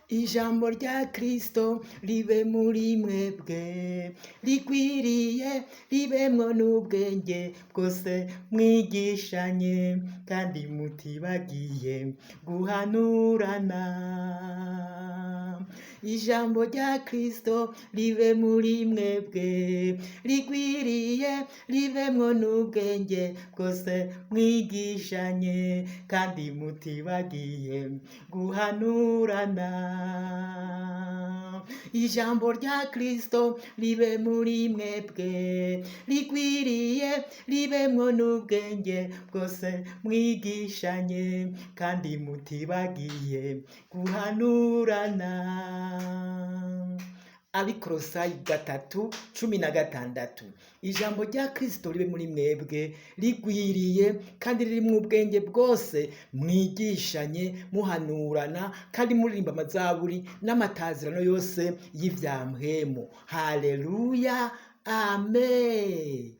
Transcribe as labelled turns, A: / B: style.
A: Ijambo rya Kristo ribe muri mwebwe rikwiriye, ribemwo n'ubwenge bwose, mwigishanye kandi mutibagiye guhanurana. Ijambo rya Kristo ribe muri mwebwe rigwiriye, ribemwo n'ubwenge bwose, mwigishanye kandi mutibagiye guhanurana. Ijambo rya Kristo ribe muri mwebwe rigwiriye, ribemwo n'ubwenge bwose, mwigishanye kandi mutibagiye guhanurana. Abikorosayi 3:16. Ijambo rya Kristo ribe muri mwebwe rigwiriye kandi ririmwo ubwenge bwose, mwigishanye muhanurana kandi muririmba amazaburi n'amatazirano yose y'ivya mpwemu. Haleluya, amen.